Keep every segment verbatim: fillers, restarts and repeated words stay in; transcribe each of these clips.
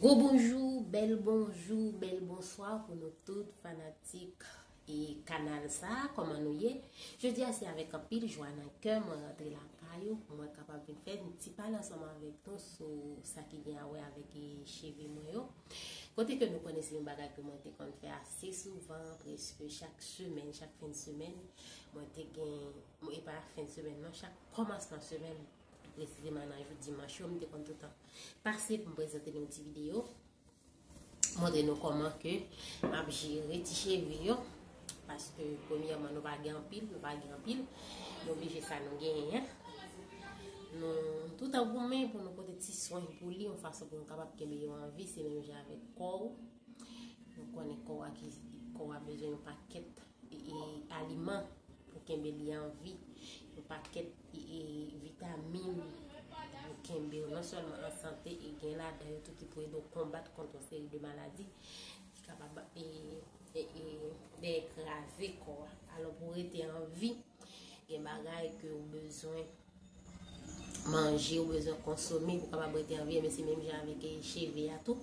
Gwo bonjou, bèl bonjou, bèl bonswa pou nou tout fanatik e kanal sa, kòman nou ye? Jodi a se avèk anpil jwa nan kè mwen rantre lakay ou pou mwen kapab vin fè yon ti pale ansanm avèk nou sou sa ki gen a wè avèk e cheve mwen yo. Kote ke nou konnen se yon bagay ke mwen te konn fè ase souvan, prèske chak semèn, chak fen de semèn, mwen te gen, e pa fen de semèn non, chak kòmansman semèn, presizeman nan jou dimanch yo, m te konn toutan pase pou m prezante nou yon ti videyo, montre nou kòman ke m ap jere ti cheve yo, paske premyèman nou pa gen anpil, nou pa gen anpil, nou oblije sa nou genyen. Nou toutan goumen pou nou pote ti swen pou li, yon fason pou nou kapab kenbe yo an vi, se menm jan avèk kò w. Nou konnen kò a ki, kò a bezwen yon pakèt e, e, aliman pou kenbe li an vi, yon pakèt e, e, vitamin pou kenbe w non sèlman an sante e gen ladan yo tou ki pou ede w konbat kont yon seri de maladi ki kapab e, e, e, dèyè kraze kò a. Alò pou w rete an vi, gen bagay ke w bezwen manje, w bezwen konsome pou w kapab rete an vi, men se menm jan avèk e, cheve a tou.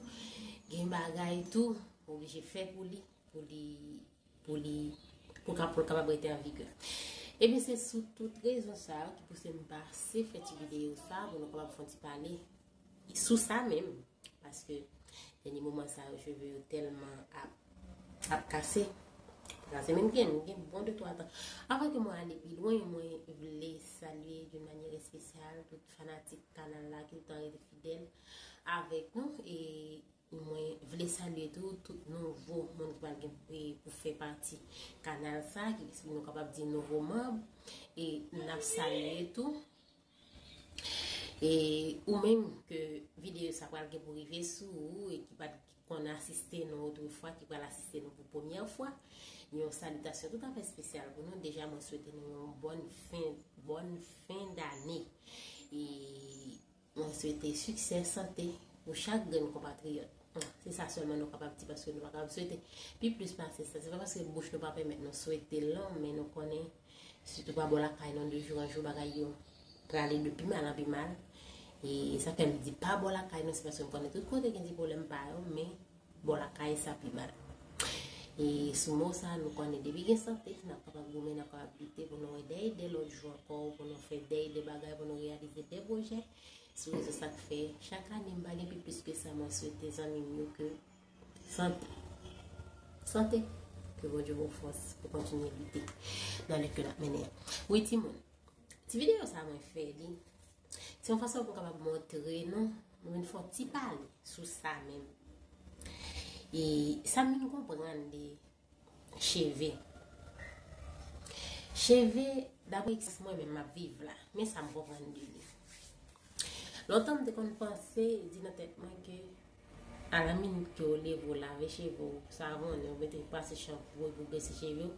Gen bagay tou, w oblije fè pou li, pou li, pou li, pou ka, pou l kapab rete an vigè. Ebyen, se sou tout rezon sa yo ki pouse m pase fè ti videyo sa, pou nou kapab fè yon ti pale sou sa menm. Paske dènye moman sa yo, cheve yo tèlman ap, ap kase. Kase menm gen, gen bon de twa tan. Avan ke mwen ale pi lwen, mwen vle salye d'une manière spéciale tout fanatik kanal la ki toutan rete fidèl avèk nou. E mwen vle salye tou tout nouvo moun ki pral gen e, pou fè pati kanal sa, ki nou kapab di nouvo manm. E n ap salye tou. E ou menm ke videyo sa pral gen pou rive sou ou e ki pa t konn asiste nou otrefwa, ki pral asiste nou pou premyè fwa, yon salitasyon toutafè espesyal pou nou. Deja, mwen swete nou yon bòn fen, bòn fen dane. E mwen swete siksè, sante pou chak grenn konpatriyòt. Se sa sèlman nou kapab di, paske nou pa kapab swete pi plis pase sa. Se pa paske bouch nou pa pèmèt nou swete l non, men nou konnen, sitou pa bò lakay nou, de jou an jou bagay yo prale de pi mal an pi mal. E sa fè m di pa bò lakay nou, se paske m konnen tout kote gen ti pwoblèm pa yo, men bò lakay sa pi mal. E sou mo sa, nou konnen depi gen sante, n ap kapab goumen, n ap kapab lite pou nou wè dèyè de lòt jou ankò, pou nou fè dèyè de bagay, pou nou reyalize de pwojè. Sou rezon sa k fè, chak ane m pa gen pi plis ke sa, mwen swete zanmi m yo ke sante. Sante. Ke Bondye ba w fòs pou kontinye lite nan lit ke n ap mennen an. Wi timoun, ti videyo sa mwen fè li, se yon fason pou m kapab montre nou, nou vin fè yon ti pale sou sa menm. E sa m vin konprann de cheve. Cheve, daprè eksperyans mwen menm m ap viv la, men sa m konprann de li. Lontan m te konn panse, di nan tèt mwen ke alaminit ke w leve w lave cheve w, savonnen w, mete pase chanpou epi w brese cheve w,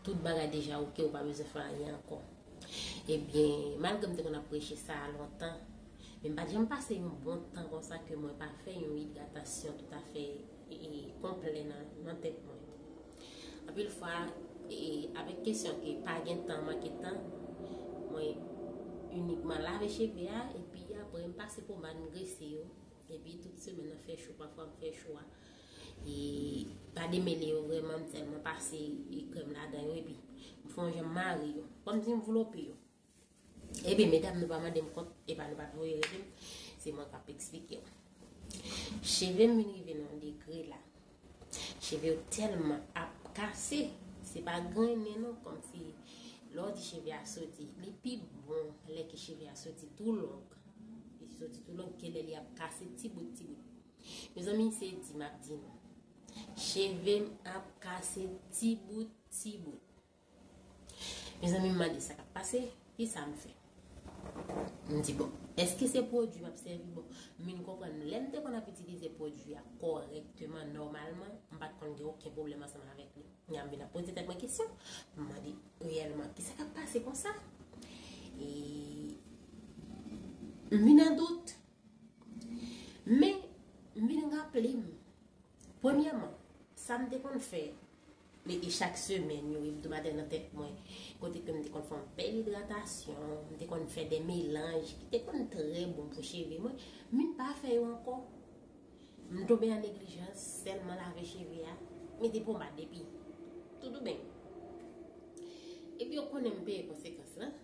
tout bagay deja oke, ou pa bezwen fè anyen ankò. Ebyen, malgre m te konn ap preche sa a lontan, men m pa t janm pase yon bon tan konsa ke mwen pa fè yon idratasyon toutafè e, e, konplè nan, nan tèt mwen. Anpil fwa, e, avèk kesyon ke pa gen tan, manke tan, mwen inikman lave cheve a, epi apre m pase pomad, m grese yo, epi tout semèn nan fè cho, pafwa m fè cho a. E pa demele yo vrèman, m sèlman pase e krèm ladan yo, epi m fè yon jan m mare yo. Kòmsi m vlope yo. Ebyen, medam, nou pa mande m kont, e pa nou pa t voye rele m, se mwen k ap eksplike w. Cheve m vin rive nan yon degre la. Cheve yo tèlman ap kase, se pa grennen non, kòmsi lè w di cheve a soti, li pi bon lè ke cheve a soti tou long. Li soti tou long ke lè li ap kase ti bout, ti bout. Mezanmi, se di m ap di nou. Cheve m ap kase ti bout, ti bout. Mezanmi, m mande sa k ap pase, kisa m fè? M di, bon, èske se pwodui m ap sèvi? Bon, m vin konprann, lè m te konn ap itilize pwodui a kòrèkteman, nòmalman, m pa t konn gen okenn pwoblèm ansanm avèk li. Kounya m vin ap poze tèt mwen kesyon, m mande reyèlman, kisa k ap pase konsa? E m vin an dout. Men, m vin raple m, premyèman, sa m te konn fè, e, e chak semèn yo, ebdomadè nan tèt mwen, kote ke m te konn fè yon bèl idratasyon, m te konn fè de melanj ki te konn trè bon pou cheve mwen, m vin pa fè yo ankò. M tonbe an neglijans, sèlman lave cheve a, mete pomad epi tout douben. Epi yo konnen m peye konsekans lan.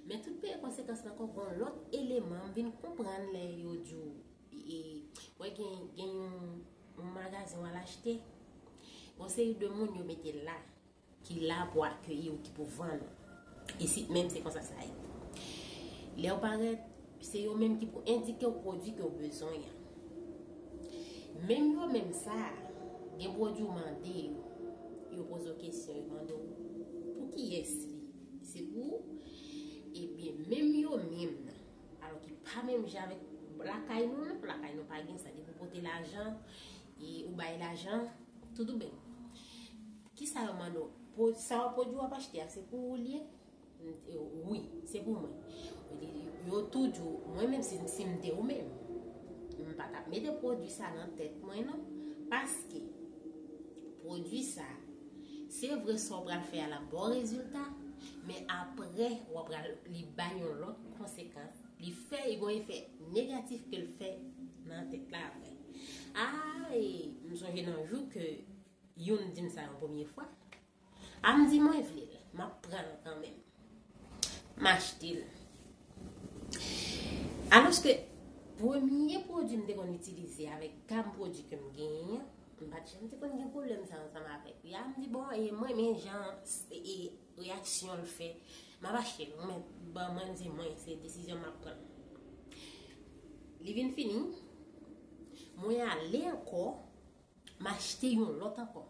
Men tout peye konsekans lan ankò, gon lòt eleman m vin konprann lè yo di w, e, wè gen, gen yon, yon magazen w al achte, gon seri de moun yo mete la ki la pou akeyi w, ki pou vann ou. Isit menm se konsa sa ye. Lè w parèt, se yo menm ki pou endike w pwodui ke w bezwen an. Menm yo menm sa, gen pwodui w mande yo, yo poze w kesyon, yo mande w pou kiyès li. Se pou ou? Ebyen, menm yo menm nan. Alò ki pa menm jan avèk lakay nou, non, lakay nou pa gen sa. Depi w pote lajan, e ou bay lajan, tout douben. Kisa yo mande w? Sa w pwodui w ap achte a, se pou ou li ye? Wi, se pou mwen. Yo tou di w, mwen menm si, si m te ou menm, m pa t ap mete pwodui sa nan tèt mwen non. Paske pwodui sa, se vre sa w pral fè a l ap ba w rezilta, men aprè w ap pral, li bay yon lòt konsekans. Li fè, li gon efè negatif ke l fè nan tèt la aprè. A, e, m sonje nan jou ke youn di m sa yon premye fwa. A m di mwen vle l, m ap pran l kanmenm. M achte l. Alòske premye pwodui m te konn itilize avèk gam pwodui ke m genyen an, m pa t janm te konn gen pwoblèm sa ansanm avèk li. A m di bon, e mwen men jan e, e reyaksyon l fè, m ap achte l. Mwen, ban mwen, se mwen, se desizyon m ap pran. Li vin fini, mwen ale ankò, m achte yon lòt ankò.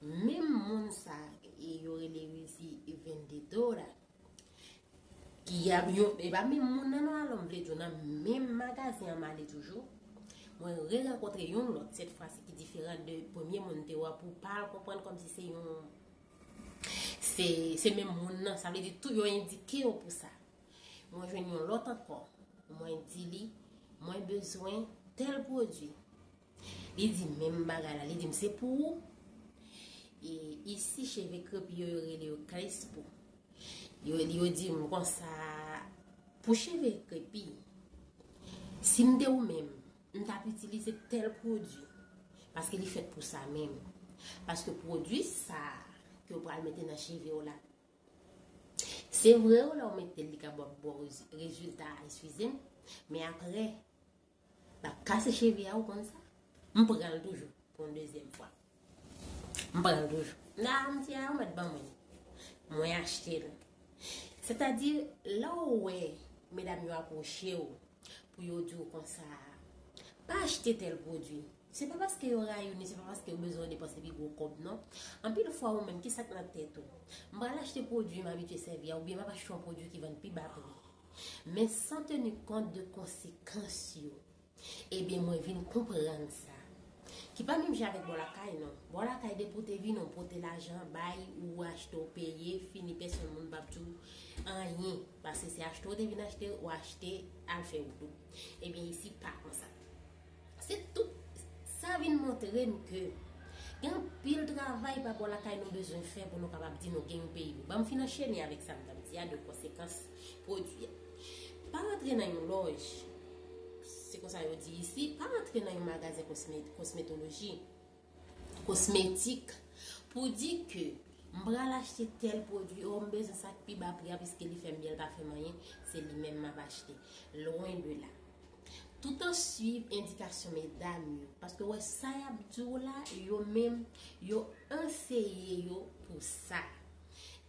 Menm moun sa, e yo rele Rizi vennde dola, ki ap yon, e pa menm moun nan non, alò m vle di w nan menm magazen an m ale toujou. Mwen re-rankontre yon lòt, sèt fwa si ki diferan de premye moun te wè pou pa al konprann kòmsi se yon, se, se menm moun nan. Sa vle di tou yo endike yo pou sa. Mwen jwenn yon lòt ankò. Mwen di li, mwen bezwen tèl pwodui. Li di menm bagay la, li di m se pou ou. E isi cheve krepi yo, yo rele yo Crespo. Yo, yo di m konsa, pou cheve krepi, si m te ou menm, m t ap itilize tèl pwodui. Paske li fèt pou sa menm. Paske pwodui sa ke w pral mete nan cheve w la, se vre wi, lè w mete l, li ka ba w bon rezi-, rezilta, eskize m, men aprè, l ap kase cheve a, ou konn sa. M pran l toujou pou yon dezyèm fwa. M pran l toujou. Nan, m di a, ou mèt ban mwen. Mwen achte l. Sètadi, lè w wè medam yo apwoche w pou yo di w konsa, pa achte tèl pwodui. Se pa paske yo rayi w, ni se pa paske yo bezwen w depanse pi gwo kòb, non. Anpil fwa, ou menm, kisa k nan tèt ou? M pral achte pwodui m abitye sèvi a, oubyen m ap achte yon pwodui ki vann pi ba pri. Men san teni kont de konsekans yo. Ebyen, mwen vin konprann sa. Ki pa menm jan avèk bò lakay, non. Bò lakay, depi w te vini, w pote lajan, bay, ou achte, w peye, fini, pèsonn moun p ap di w anyen. Paske se achte w te vin achte, ou achte, al fè wout ou. Ebyen, isi, pa konsa. Se tout sa vin montre n ke gen anpil travay pa bò lakay nou bezwen fè pou nou kapab di nou gen yon peyi nou. Ban m fin anchene avèk sa m t ap di a de konsekans pwodui a. Pa rantre nan yon lòj, se konsa yo di isi, pa rantre nan yon magazen kosme-, kosmetoloji, kosmetik, pou di ke m pral achte tèl pwodui, o, m bezwen sa k pi ba pri a, piske li fè m byen, l pa fè m anyen, se li menm m ap achte. Lwen de la. Toutan swiv endikasyon medam yo, paske w wè sa y ap di w la, yo menm, yo anseye yo pou sa.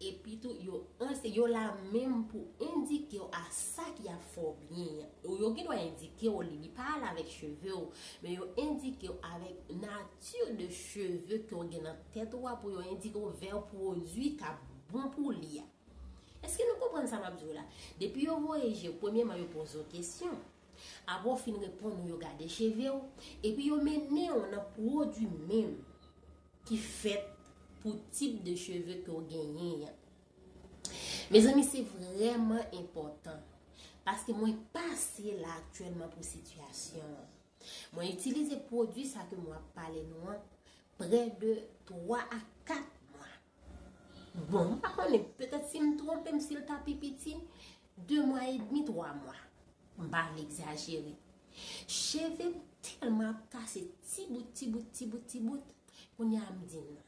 Epi tou, yo anse-, yo la menm pou endike w a sa ki ap fè w byen an. Yo, yo gen dwa endike w li, li pa al avèk cheve w, men yo endike w avèk nati de cheve ke w gen nan tèt ou a pou yo endike w vè pwodui k ap bon pou li a. Èske nou konprann sa m ap di w la? Depi yo voye je w, premyèman, yo poze w kesyon. Apre w fin reponn ou, yo gade cheve w, epi yo mennen w nan pwodui menm ki fèt pou tip de cheve ke w genyen an. Mezanmi, se vrèman enpòtan, paske mwen pase la aktyèlman pou sitiyasyon an. Mwen itilize pwodui sa ke mwen ap pale nou an prè de twa a kat mwa. Bon, m pa konnen, petèt si m twonpe m, si l ta pi piti, de mwa edmi, twa mwa. M pa vle egzajere. Cheve m tèlman ap kase ti bout, ti bout, ti bout, ti bout. Kounye a m di non.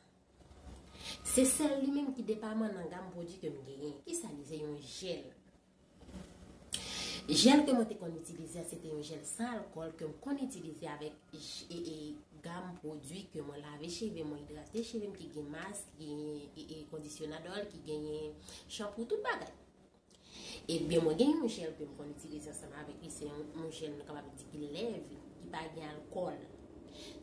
Se sèl li menm ki depaman nan gam pwodui ke m genyen. Kisa li? Se yon jèl. Jèl ke mwen te konn itilize a, se te yon jèl san alkòl ke m konn itilize avèk j- e, e, gam pwodui ke mwen lave cheve, mwen idrate cheve m, ki gen mask, ki gen e, e, kondisyonadòl, ki genyen chanpou, tout bagay. Ebyen, mwen gen yon jèl ke m konn itilize ansanm avèk li, se yon, yon jèl nou kapab di ki lève, ki pa gen alkòl.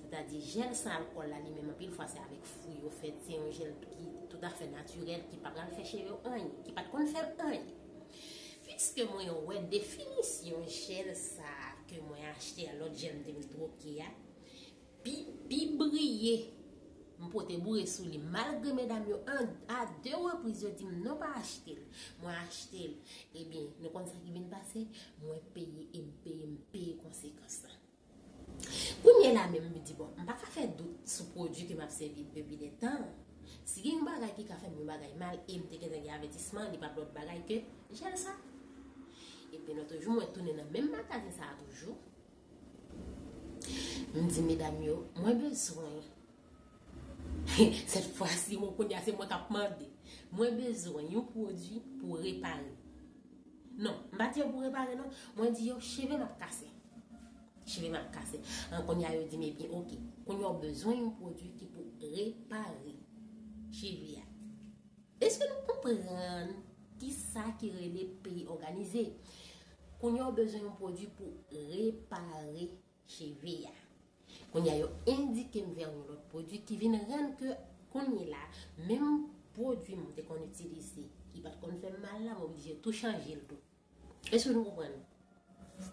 Sètadi, jèl san alkòl la, li menm anpil fwa se avèk fwi yo fèt, se yon jèl ki toutafè natirèl, ki pa pral fè cheve w anyen, ki pa t konn fè m anyen. Piske mwen wè definisyon jèl sa a ke mwen achte a, lòt jèl m te vin twoke a, pi, pi briye m pote boure sou li, malgre medam yo an, a de repriz yo di m non, pa achte l. Mwen achte l. Ebyen, nou konn sa ki vin pase? Mwen peye e m peye, m peye konsekans lan. Kounye la menm, m di, bon, m pa ka fè dout sou pwodui ke m ap sèvi depi de tan. Si gen yon bagay ki ka fè m yon bagay mal, e m te gentan gen avètisman, li p ap lòt bagay ke jèl sa. Epi lòt jou, mwen tounen nan menm magazen sa a toujou. M di medam yo, mwen bezwen, sèt fwa si, mwen kounye a, se mwen k ap mande. Mwen bezwen yon pwodui pou repare. Non, m pa di yo pou repare, non. Mwen di yo, cheve m ap kase. Cheve m ap kase. An, kounye a, yo di m, ebyen, oke. Kounye a, w bezwen yon pwodui ki pou repare cheve a. Èske nou konprann ki sa ki rele peyi òganize? Kounye a, w bezwen yon pwodui pou repare cheve a. Kounye a, yo endike m vè yon lòt pwodui ki vin rann ke kounye la, menm pwodui m te konn itilize, ki pa t konn fè m mal la, m oblije tou chanje l tou. Èske nou konprann?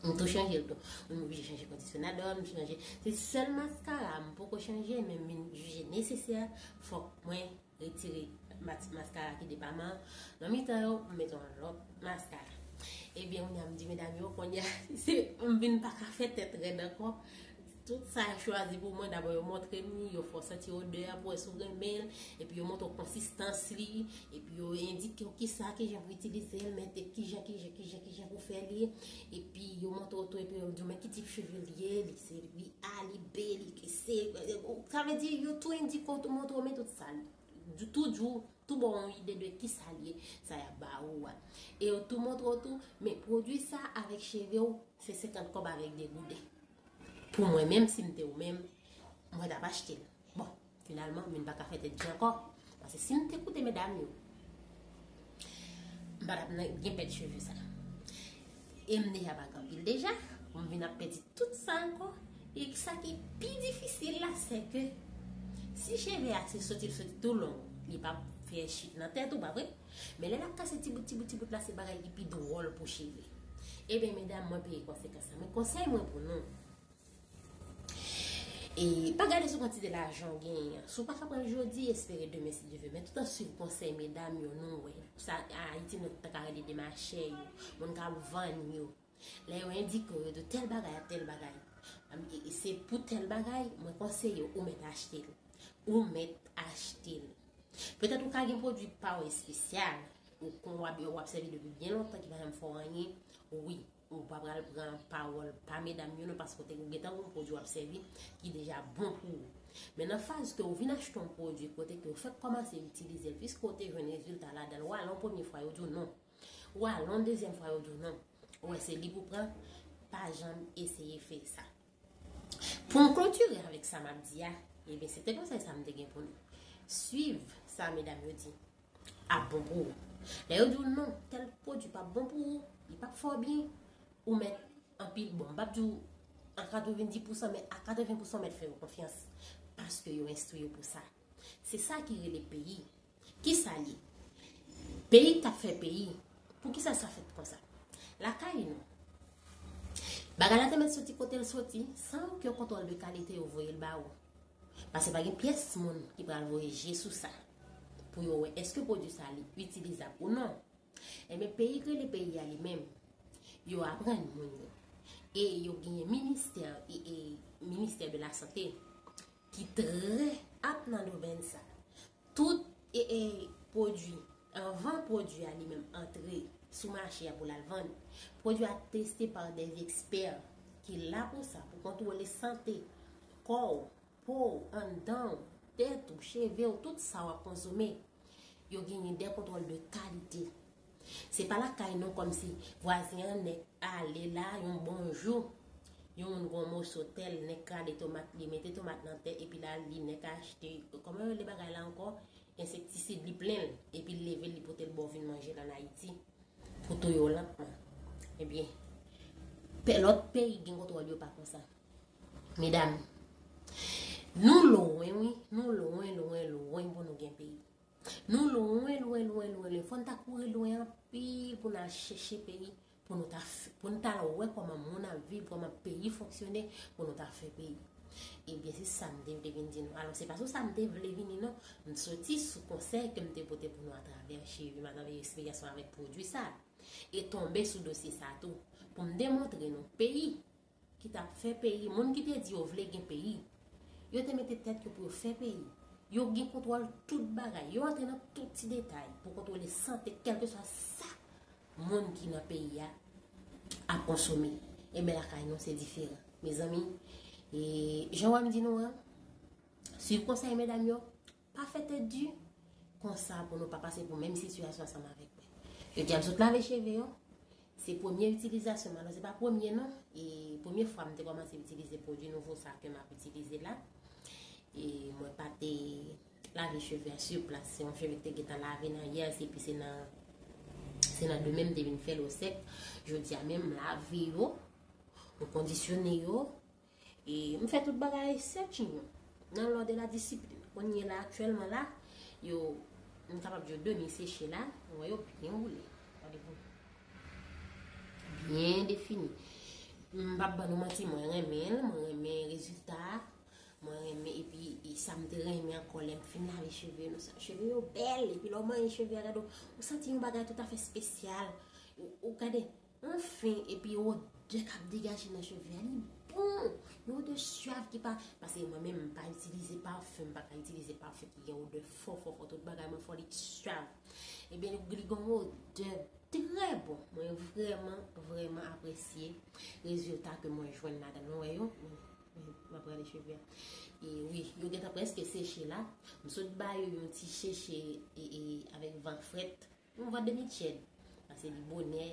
M tou chanje l tou. M oblije chanje kondisyonadè, m chanje. Se sèl maskara m poko chanje, men m vin jije nesesè, fòk mwen retire mat- maskara ki depaman. Nan mitan yo, m mete yon lòt maskara. Ebyen, kounye a, m di medam yo, kounye a, se, m vin pa ka fè tèt rèd ankò. Tout sa yo chwazi pou mwen, dabò yo montre m li, yo fè w santi odè a pou wè si w renmen l, epi yo montre w konsistans li, epi yo endike w kisa, kijan pou itilize l, mete kijan, kijan, kijan, kijan pou fè li, epi yo montre w tou, epi yo di w, men ki tip cheve li ye, li se, li A, li B, li se, sa vle di, yo tou endike w, tou montre w, men tout sa, tou di w, tou ba w yon ide de kisa li ye, sa y ap ba ou a. E yo tou montre w tou, men pwodui sa avèk cheve w, se senkant kòb avèk de gouden. Pou mwen menm, si m te ou menm, mwen t ap achte l. Bon, finalman, m vin pa ka fè tèt di ankò. Paske si m te koute medam yo, m pa t ap nan- gen pèt cheve sa. E m deja pa gen anpil deja, pou m vin ap pèdi tout sa ankò. E sa ki pi difisil la, se ke si cheve a se soti l soti tou long, li p ap fè chit nan tèt ou, pa vre? Men lè l ap kase ti bout, ti bout, ti bout la, se bagay ki pi dwòl pou cheve. Ebyen, medam, mwen peye konsekans sa. Men konsèy mwen pou nou, e pa gade sou kantite lajan w genyen an. Si w pa ka pran l jodi, espere demen si Dye vle. Men tout an swiv konsèy medam yo, nou wè. Sa Ayiti nou ta ka rele demachè yo, moun k ap vann yo. Lè yo endike w, yo di w tèl bagay ak tèl bagay. Am, e- e se pou tèl bagay, mwen konseye w, ou mèt achte l. Ou mèt achte l. Petèt ou ka gen pwodui pa w espesyal, ou kon w ap, w ap sèvi depi byen lontan ki pa janm fè w anyen, wi, ou pa pral pran pawòl pa medam yo non, paske w te ou gentan gon pwodui w ap sèvi ki deja bon pou ou. Men nan faz ke ou vin achte yon pwodui kote ke ou fèk kòmanse itilize l, piske ou te jwenn rezilta ladan l, ou al yon premye fwa, yo di w non. Ou al yon dezyèm fwa, yo di w non. Ou wè se li pou pran, pa janm eseye fè sa. Pou m klotire avèk sa m ap di a, ebyen, se te konsèy sa m te gen pou nou. Swiv sa medam yo di ap bon pou ou. Lè yo di w non, tèl pwodui p ap bon pou ou, li p ap fè w byen, ou mèt anpil, bon, m p ap di w a katrevenndis pousan, men a katreven pousan w mèt fè yo konfyans, paske yo enstwi yo pou sa. Se sa ki rele peyi. Kisa l ye? Peyi k ap fè peyi. Poukisa sa fèt konsa? Lakay nou, bagay la te mèt soti kote l soti, san okenn kontwòl de kalite yo voye l ba ou. Paske pa gen pyès moun ki pral voye je sou sa pou yo wè èske pwodui sa li itilizab ou non. Ebyen, peyi k rele peyi a li menm, yo aprann moun yo. E yo genyen ministè, e, e, ministè de la sante ki trè ap nan domèn sa. Tout e, e, pwodui, anvan pwodui a li menm antre sou mache a pou l al vann, pwodui a teste pa de ekspè ki la pou sa, pou kontwole sante kò w, po w, anndan w, tèt ou, cheve w, tout sa w ap konsome, yo genyen de kontwòl de kalite. Se pa lakay nou kòmsi vwazen an nèk ale la, yon bon jou, yon moun gon moso tèl, nèk rale tomat, li mete tomat nan tè, epi la, li nèk achte, kòman yo rele bagay la ankò? Ensektisid, li plen l, epi l leve l, li pote l ba w vin manje l ann Ayiti, pou touye w lantman. Ebyen, pe-, lòt peyi gen kontwòl yo pa konsa. Medam, nou lwen, wi, nou lwen, lwen, lwen pou nou gen peyi. Nou lwen, lwen, lwen, lwen, lwen. Fò n ta kouri lwen anpil pou n al chèche peyi, pou nou ta f-, pou n ta al wè kòman moun ap viv, kòman peyi fonksyone, pou nou ta fè peyi. Ebyen, se sa m te vle vin di nou. Alò, se pa sou sa m te vle vini, non. M soti sou konsèy ke m te pote pou nou atravè cheve, m atravè eksplikasyonn avèk pwodui sa. E tonbe sou dosye sa tou. Pou m demontre nou, peyi ki t ap fè peyi, moun ki te di yo vle gen peyi, yo te mete tèt yo pou yo fè peyi. Yo gen kontwòl tout bagay. Yo antre nan tout ti detay pou kontwole sante, kèlkeswa sa moun ki nan peyi a ap konsome. Enben, lakay nou, se diferan. Mezanmi, e, jan w wè m di nou an, swiv konsèy medam yo, pa fè tèt di, konsa pou nou pa pase pou menm sitiyasyon ansanm avèk mwen. Yo di a m sot lave cheve yo, se premye itilizasyon m, alò se pa premye non, e premye fwa m te kòmanse itilize pwodui nouvo sa ke m ap itilize la. E mwen pa te lave cheve a sou plas, se yon cheve ki te gentan lave nan yès, epi se nan, se nan demen m te vin fè l osèk. Jodi a menm, m lave yo, m kondisyone yo, e m fè tout bagay sètin yo, nan lòd e la disiplin. Kounye la, aktyèlman la, yo, m kapab di yo demi seche la, ou wè yo byen woule. Gade pou byen defini. M p ap ban nou manti, mwen renmen l, mwen renmen rezilta a, mwen renmen, epi e sa m te renmen ankò lè m fin lave cheve yo, nou sa, cheve yo bèl, epi lè w manyen cheve a, gade w, ou santi yon bagay toutafè espesyal. Ou, ou gade, anfen, epi odè k ap degaje nan cheve a, li bon. Yon odè swav ki pa, paske mwen menm, m pa itilize pafen, m pa ka itilize pafen ki gen odè fò, fò, fò, tout bagay mwen fò li swav. Ebyen, li, li gen yon odè trè bon. Mwen vrèman, vrèman apresye rezilta ke mwen jwenn ladan l. Nou wè yo? Mwen, mwen, mwen pran de cheve a. E wi, yo gentan prèske seche la. M sot ba yo yon ti cheche e, e, avèk van frèt. Yon van demi tchèd. Paske li bonè,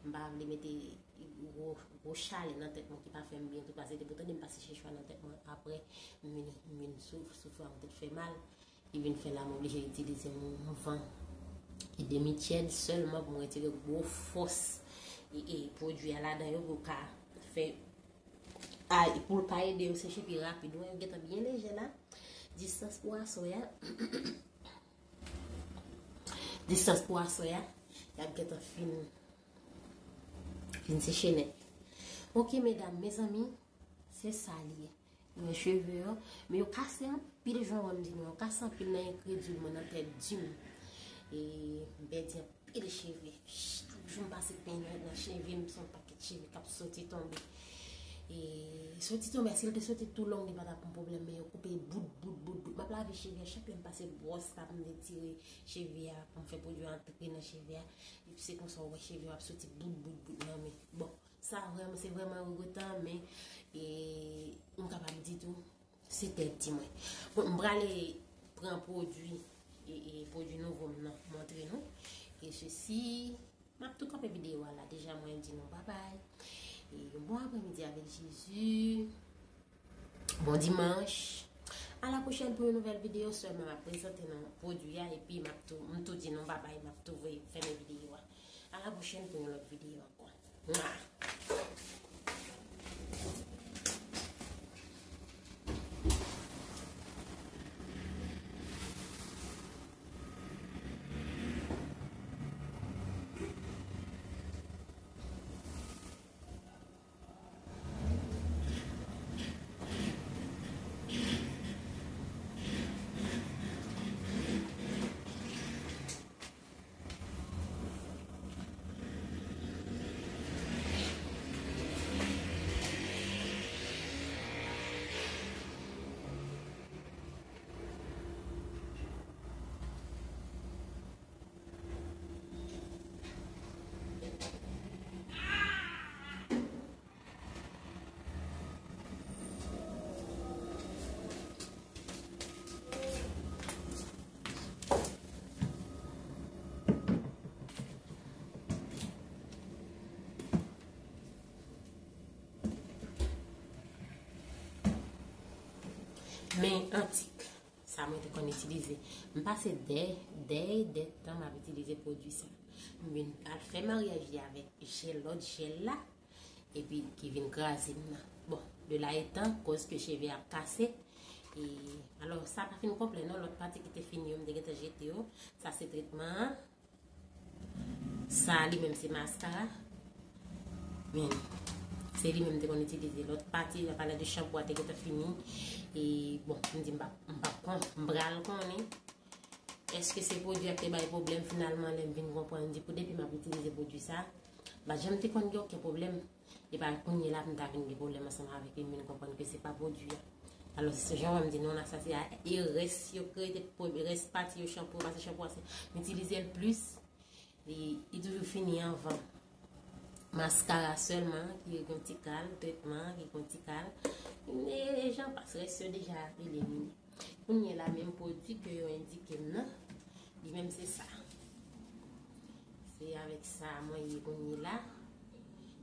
m pa vle mete gwo, gwo chalè nan tèt mwen ki pa fè m byen tou. Paske depi w tande m pase chechwa nan tèt mwen, aprè, m vin, m vin souf, souf la mwen tèt fè mal. Li vin fè la m oblije itilize yon, yon van ki demi tchèd sèlman pou m retire gwo fòs e, e pwodui a ladan yo pou ka fè a, pou l ka ede yo seche pi rapid. Wè, yo gentan byen lejè la. Distans pou aswè a. Distans pou aswè a. Y ap gentan fin, fin seche nèt. Ok, medam, mezanmi, se sa li ye. Mwen cheve yo, men yo kase anpil jan wè m di nou, yo kase anpil nan enkredil mwen, nan tèt di m. E m pèdi anpil cheve. Tout jou m pase penyen nan cheve m, se yon pakèt cheve k ap soti tonbe. E soti tonbe, si l te soti tou long, li pa t ap yon pwoblèm, men yo koupe bout, bout, bout, bout. M ap lave cheve a, chak lè m pase bwòs la pou m retire cheve a, pou m fè pwodui a antre nan cheve a, epi se konsa w wè cheve yo ap soti bout, bout, bout nan men. Bon, sa vrèman, se vrèman regotan, men, e, m kapab di tou, se tèt di mwen. Bon, m prale pran pwodui, e, e, pwodui nouvo m nan, montre nou. E sesi, m ap tou kanpe videyo a la. Deja, mwen di nou babay. E yon bon aprèmidi avèk Jezi. Bon dimanch. A la pwochèn pou yon nouvèl videyo. Sèlman, m ap prezante nou pwodui a, epi m ap tou, m tou di nou babay, m ap tou voye fèmen videyo a. A la pwochèn pou yon lòt videyo ankò. Mwa. Men antik, sa mwen te konn itilize. M pase dè, dè, dè tan m ap itilize pwodui sa. M vin al fè maryaj li avèk jèl, lòt jèl la, epi ki vin kraze m nan. Bon, de la etan, koz ke cheve ap kase. E, alò, sa pa fin konplè non, lòt pati ki te fini yo, m te gentan jete yo. Sa se tretman an. Sa li menm se maskara. Men, se li menm te konn itilize. Lòt pati, la pale de chanpou a te gentan fini. E, bon, m di m pa, m pa kon, m pral konnen. Èske se pwodui a ki te bay pwoblèm finalman lè m vin konprann di pou depi m ap itilize pwodui sa, m pa janm te konn gen okenn pwoblèm. E pa kounye la pou m ta vin gen pwoblèm ansanm avèk li, m vin konprann ke se pa pwodui a. Alò, se jan w wè m di nou la, sa se a, e rès yo kreye, te pwodui, rès pati yo chanpou, pase chanpou a se, m itilize l plis, li, li toujou fini anvan. Maskara sèlman, ki gen ti kal, tretman, ki gen ti kal. E jan pas, rès yo deja elimine. Kounye la, menm pwodui ke yo endike m nan, li menm se sa. Se avèk sa mwen ye kounye la.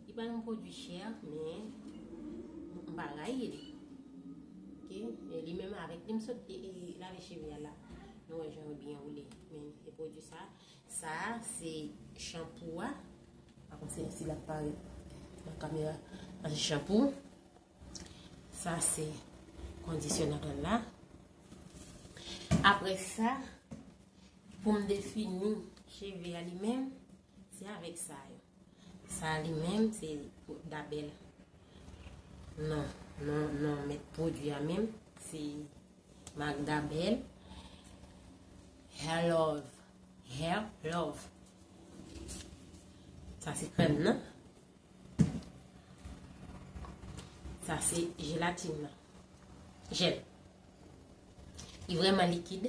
Li pa yon pwodui chè, men m pa rayi li. Ok? E li menm avèk li m sot e, e lave cheve a la. Nou wè jan yo byen woule. Men e pwodui sa. Sa se chanpou a. Pa konn si, si l ap parèt nan kamera. Sa se chanpou. Sa se kondisyonè la. Apre sa, pou m defini cheve a li menm, se avèk sa yo. Sa li menm, se Dabèl. Non, non, non, mèt pwodui a menm, se Magda Bell. Hair Love. Hair Love. Sa se krèm nan. Sa se jelatin nan. Jèl. Li vrèman likid.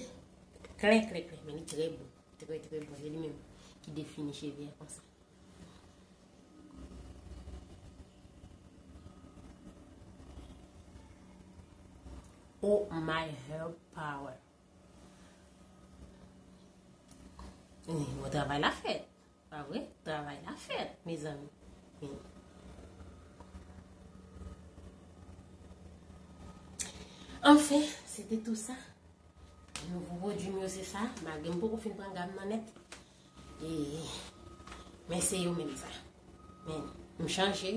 Klè, klè, klè. Men li trè bon. Trè, trè bon. Se li menm ki defini cheve a konsa. Oh my hair power. Eh, bon, travay la fèt. Pa vre? Travay la fèt, mezanmi. Hmm. Anfen, se te tou sa. Nouvo pwodui m yo se sa, malgre m poko fin pran gam nan nèt. E, men se yo menm sa. Men, m chanje,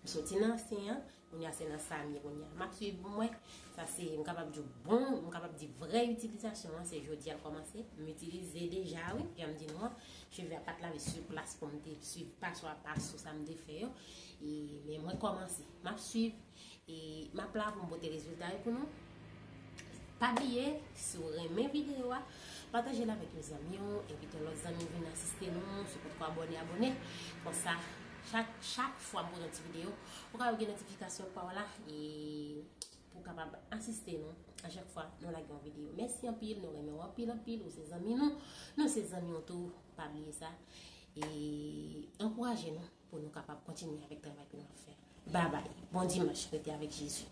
m soti nan ansyen an, kounye a se nan sa m ye kounye a. M ap swiv pou m wè, sa se, m kapab di w bon, m kapab di vrè itilizasyon an, se jodi a l kòmanse. M itilize deja, wi, jan m di nou an, cheve a pa t lave sou plas pou m te swiv paso a paso sa m te fè yo. E, men mwen kòmanse, m ap swiv. E m ap la pou m pote rezilta yo pou nou. Pa bliye, si w renmen videyo a, pataje l avèk yon zanmi w, envite yon lòt zanmi vin asiste nou. Si w potko abòne, abòne. Konsa, chak, chak fwa m pote yon ti videyo, ou kapab gen notifikasyon pa w la, e pou w kapab asiste nou a chak fwa nou lage yon videyo. Mèsi anpil, nou renmen w anpil, anpil, ou se zanmi nou, nou se zanmi w tou, pa bliye sa. E ankouraje nou pou nou kapab kontinye avèk travay ke n ap fè. Babay. Bon dimanch. Rete avèk Jezi.